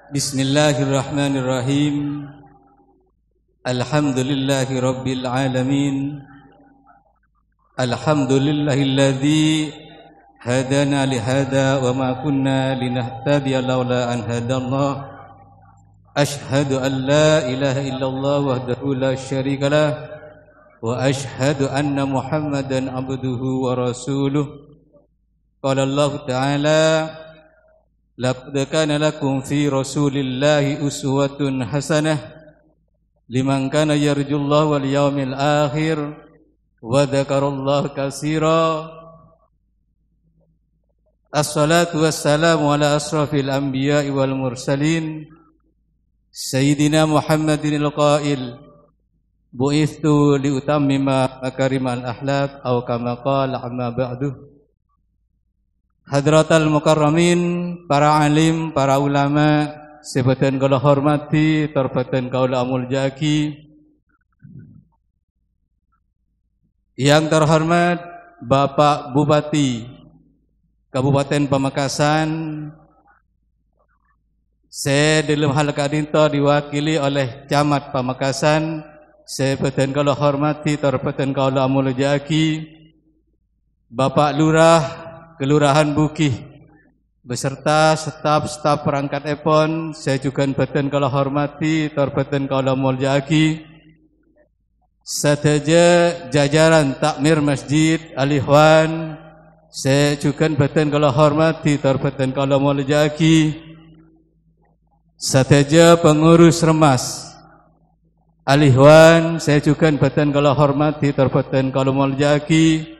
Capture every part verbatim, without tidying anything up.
Bismillahirrahmanirrahim. Alhamdulillahirabbil alamin. Alhamdulillahilladzi hadana li hadza wa ma kunna linahtadiya laula an hadallah. Asyhadu an la ilaha illallah wahdahu la syarikalah, wa asyhadu anna Muhammadan abduhu wa rasuluh. Qala Allahu ta'ala, "Laqad kana lakum fi Rasulillahi uswatun hasanah liman kana yarjullaha wal yaumil akhir wa dzakarallaha katsira." Assalatu wassalamu ala asyrafil anbiya'i wal mursalin, Sayyidina Muhammadinil qail, "Bu'itstu liutammima makarimal akhlaq," au kama qala, amma ba'du. Hadratal mukarramin, para alim, para ulama sè bâdhân kaulâ hormadhi, tor bâdhân kaulâ amolja'aghi. Yang terhormat Bapak Bupati Kabupaten Pamekasan, sè dâlem hal ka'dinto diwakili oleh Camat Pamekasan, sè bâdhân kaulâ hormadhi, tor bâdhân kaulâ amolja'aghi, Bapak Lurah Kelurahan Bugih, beserta staf-staf perangkatèpon, sè jhughân bâdhân kaulâ hormadhi, tor bâdhân kaulâ molja'aghi. Sadhâjâ jajaran takmir Masjid Al-Ikhwan, sè jhughân bâdhân kaulâ hormadhi, tor bâdhân kaulâ molja'aghi. Sadhâjâ pengurus remmas Al-Ikhwan, sè jhughân bâdhân kaulâ hormadhi, tor bâdhân kaulâ molja'aghi.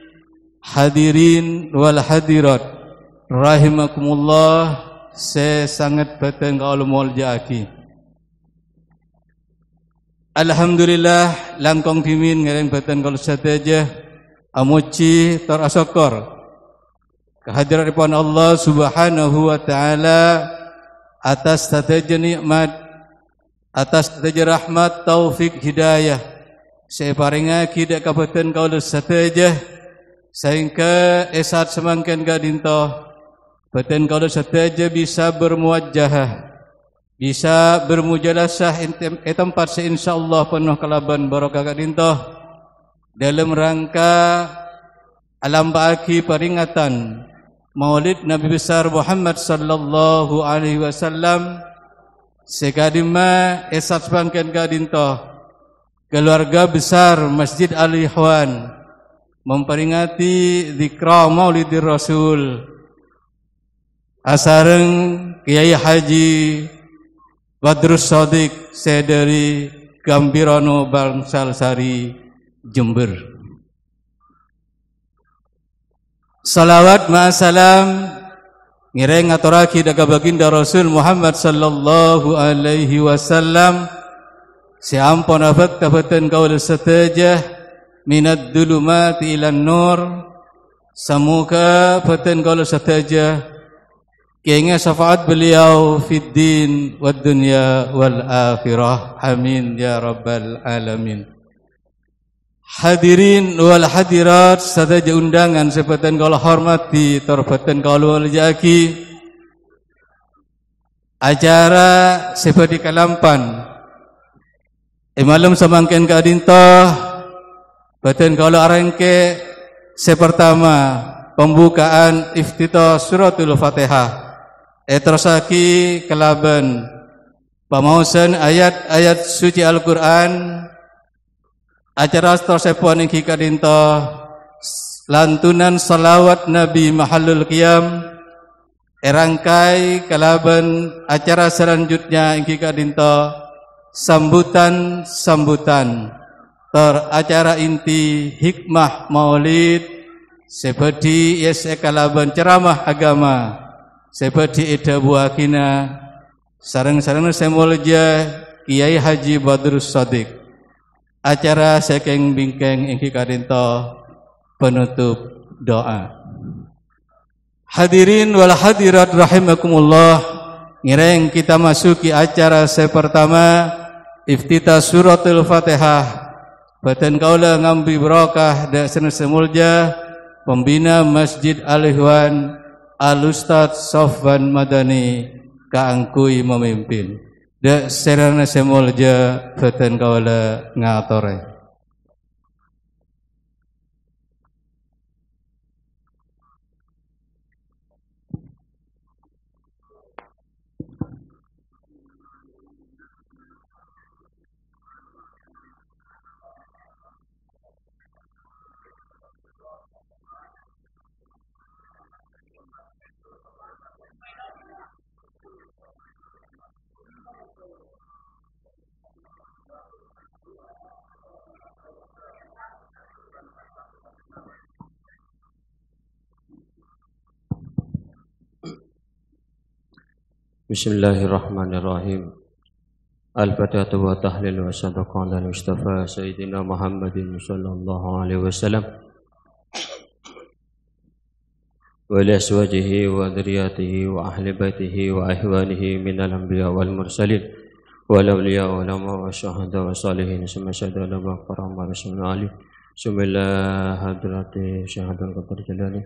Hadirin wal hadirat rahimakumullah, sè sanget bâdhân kaulâ molja'aghi. Alhamdulillah, langkong dhimèn ngèrèng bâdhân kaulâ sadhâjâ amojhi tor asokkor ka hadratèpon Allah Subhanahu wa Ta'ala atas sadhâjâ nikmat, atas sadhâjâ rahmat, taufik, hidayah sè èparèngaghi dâ' ka bâdhân kaulâ sadhâjâ, saèngghâ è saat samangkèn ka'dinto bâdhân kaulâ sadhâjâ bisa bermuwajahah, bisa bermujalasah è tem-, è tempat sè insyaallah penuh kalabân barokah ka'dinto, dâlem rangka alampa'aghi peringatan Maulid Nabi Besar Muhammad sallallahu alaihi wasallam, sè ka'dimma è saat samangkèn ka'dinto keluarga besar Masjid Al-Ikhwan memperingati Dzikra Maulidir Rasul asareng Kyai Haji Badrus Shadiq sè dâri Gambirano Bangsal Sari, Jember. Salawat ma'assalam ngèrèng ngatorraghi dâ' ka Baginda Rasul Muhammad sallallahu alaihi wasallam, sè ampon abhâkta bâdhân kaulâ sadhâjâ minad dhulumati ilan nur. Samoghâ bâdhân kaulâ sadhâjâ kèngèng syafaat beliau fid din wad dunya wal akhirah. Amin ya rabbal alamin. Hadirin wal hadirat sadhâjâ undangan sè bâdhân kaulâ hormadhi tor bâdhân kaulâ molja'aghi. Acara sè bhâdhi kalampan è malem samangkèn ka'dinto, bâdhân kaulâ arèngkè sè partama, pembukaan iftitah Suratul Fatihah, èterrossaghi kalabân pamaosan ayat-ayat suci Al-Qur'an. Acara saterrossèpon èngghi ka'dinto, lantunan shalawat Nabi Mahallul Qiyam, èrangkai kalabân acara salanjutnya èngghi ka'dinto, sambutan-sambutan tor acara inti hikmah Maulid sè bhâdhi èyessè'è kalabân ceramah agama sè bhâdhi èdhâbuwâghina sareng-sareng sè molja Kyai Haji Badrus Shadiq. Acara sè kèng-bingkèng èngghi ka'dinto penutup doa. Hadirin wal hadirat rahimakumullah, ngèrèng kita masuki acara sè partama, iftitah Suratul Fatihah. Bâdhân kaulâ ngambi barokah dâ' sareng sè molja pembina Masjid Al-Ikhwan, Al-Ustadz Sofwan Madani. kaangghuy mamimpin. Dâ' sèrana sè molja bhâdhân kaulâ ngatorè. Bismillahirrahmanirrahim. Al-Fatihah wa tahlil wa sadaqah ala Mustafa Sayyidina Muhammadin sallallahu alaihi wasallam. Wa li azwajihi wa dzurriyyatihi wa ahli baitihi wa ikhwanihi minal anbiya wal mursalin wal awliya wal ulama wa syuhada wa salihin summa syuhada wa karama rasulina Ali. Bismillah hadrati Syekh Abdul Qadir Jailani.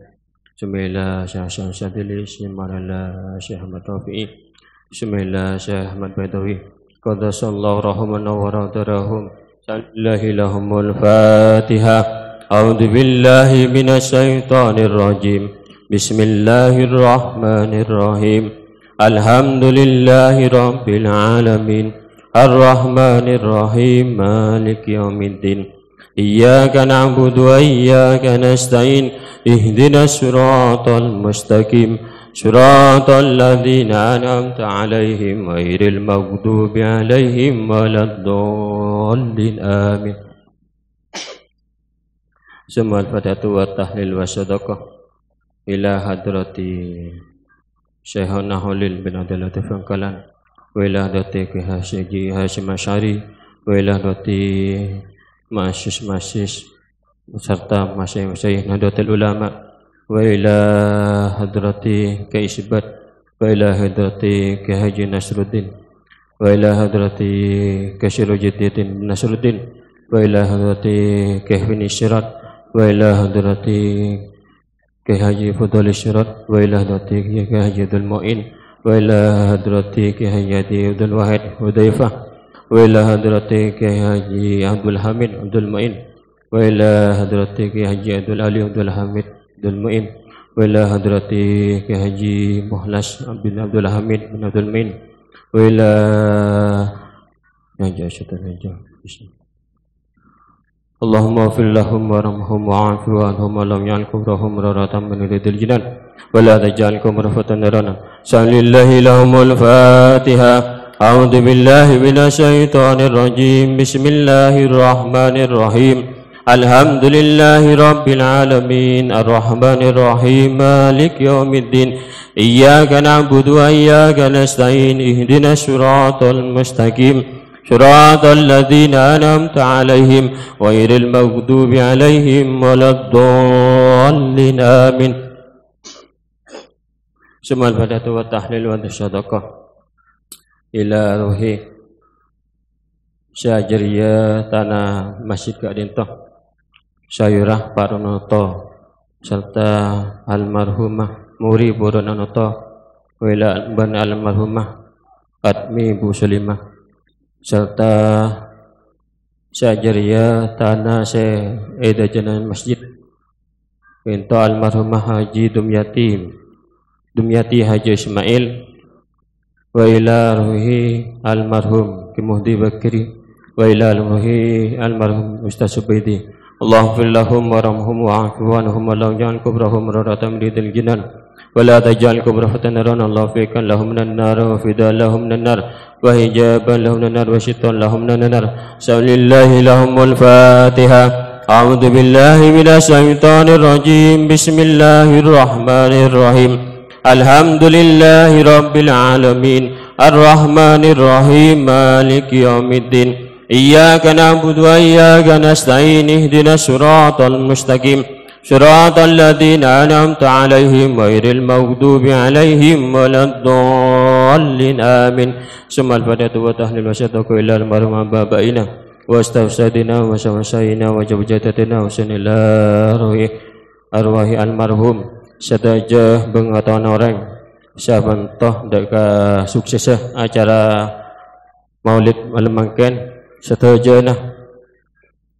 Bismillah Syekh Hasan Syadzili. Bismillah Syekh Ahmad Rafi'i. Bismillah Syekh Ahmad Baidawi. Qaddasallahu ruhahum wa nawwara darahum. Bismillahirrahmanirrahim. A'udzu billahi minasy syaithanir rajim. Bismillahirrahmanirrahim. Alhamdulillahi rabbil alamin. Arrahmanirrahim. Maliki yaumiddin. Iyyaka na'budu wa iyyaka nasta'in. Ihdinas siratal mustaqim. Siratal ladzina an'amta 'alaihim ghairil maghdubi 'alaihim waladdallin. Amin. Summa al-fatihatu wa tahlil wa sadaqah ila hadrati Syekhona Khalil bin Abdul Latif Bangkalan, wa ila hadrati Kiai Haji Hasyim Asy'ari, wa ila hadrati ma'asyish-ma'asyish sarta masyayikh-masyayikh Nahdlatul Ulama, wa ila hadrati Kiai Isbat, wa ila hadrati Kiai Haji Nasruddin, wa ila hadrati Kiai Sirajuddin Nasruddin, wa ila hadrati Kiai Hafni Sirat, wa ila hadrati Kiai Haji Fudhali Sirat, wa ila hadrati Kiai Haji Abdul Mu'in, wa ila hadrati Kiai Haji Abdul Wahid Hudzaifah, wa ila hadrati Kiai Haji Abdul Hamid Abdul Mu'in, wa ila hadrati Kiai Haji Abdul Ali Abdul Hamid Abdul Mu'in, wa ila hadrati Kiai Haji Mukhlas bin Abdul Hamid bin Abdul Mu'in, wa ila, ya, ya, sudah, ya, ya. Allahumma ighfir lahum warhamhum wa'fu anhum wa la taj'al qabrahum rawdatan min riyadil jinan wa la taj'al qabrahum fatan narana. Sa'alillahu lahumul Fatihah. A'udzu billahi minasy syaithanir rajim. Bismillahirrahmanirrahim. Alhamdulillahi rabbil alamin. Arrahmanirrahim. Maliki yaumiddin. Iyyaka na'budu wa iyyaka nasta'in. Ihdinas siratal mustaqim. Siratal ladzina an'amta 'alaihim ghairil maghdubi 'alaihim waladdallin. Amin. Summa al-fatihatu wa tahlil wa sadaqah ila ruhi Syekh Jaria tana masjid ka'dinto. Sayura Pak Ronoto sarta almarhumah Muri Buron Anoto, wela ban almarhumah Atmi Bu Solimah, sarta sajareya tana se edajana masjid. Ento almarhumah Haji Dumyati, Dumyati Haji Ismail, wa ila ruhi almarhum Ki Muhdi Bakri, wa ila ruhi almarhum Ustaz Subaidi. Allahumma fir lahum warhamhum wa'fu anhum wa la taj'al qubrahum rawdatan min riyadil jinan. Wa la taj'al qubrahum fatan naran. Allahumma fikan lahum minan nar wa fidan lahum minan nar wa hijaban lahum minan nar wa sitran lahum minan nar. Sa'alillahi lahumul Fatihah. A'udzu billahi minasy syaithanir rajim. Bismillahirrahmanirrahim. Alhamdulillahi rabbil alamin. Arrahmanirrahim. Maliki yaumiddin. Iyyaka na'budu wa iyyaka nasta'in. Ihdinas siratal mustaqim. Siratal ladzina an'amta 'alaihim ghairil maghdubi 'alaihim waladdallin. Amin. Summal fatihatu wa tahlil wa syadaqu ila almarhum abaina wa ustadzina wa syamsaina wa jabjatatina wa sanila ruhi arwahi almarhum sadaja bangatan oreng sabâb ḍâ' kasuksessa acara Maulid malem mangkèn, sadhâjâna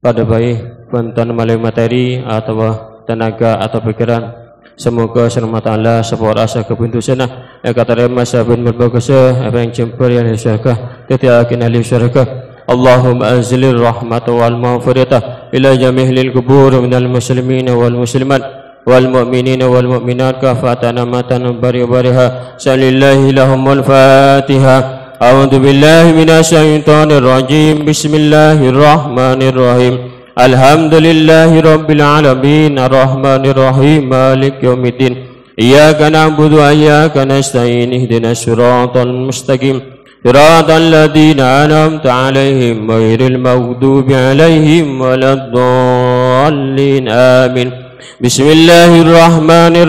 padâ bhâi bhunten malaè materi atabâ tenaga atau pikiran. Semoga sareng Allah Ta'ala saporana sagâ bhunten dusana èkatarèma sabâb marbhâghusâ èpèng jembhâr è ahli surga, dhâddhiyâghi ahli surga. Allahumma anzilir rahmata wal maghfirata ila jami'il qubur minal muslimina wal muslimat wal mu'minina wal mu'minat kafatan amatan bari-bariha. Sallallahu lahumul Fatihah. A'udzu billahi minasy syaithanir rajim. Bismillahirrahmanirrahim. Alhamdulillahi rabbil alamin. Arrahmanirrahim. Maliki yaumiddin. Iyyaka na'budu wa iyyaka nasta'in. Ihdinas siratal mustaqim. Siratal ladzina an'amta 'alaihim ghairil maghdubi 'alaihim waladdallin. Amin. Bismillahirrahmanirrahim.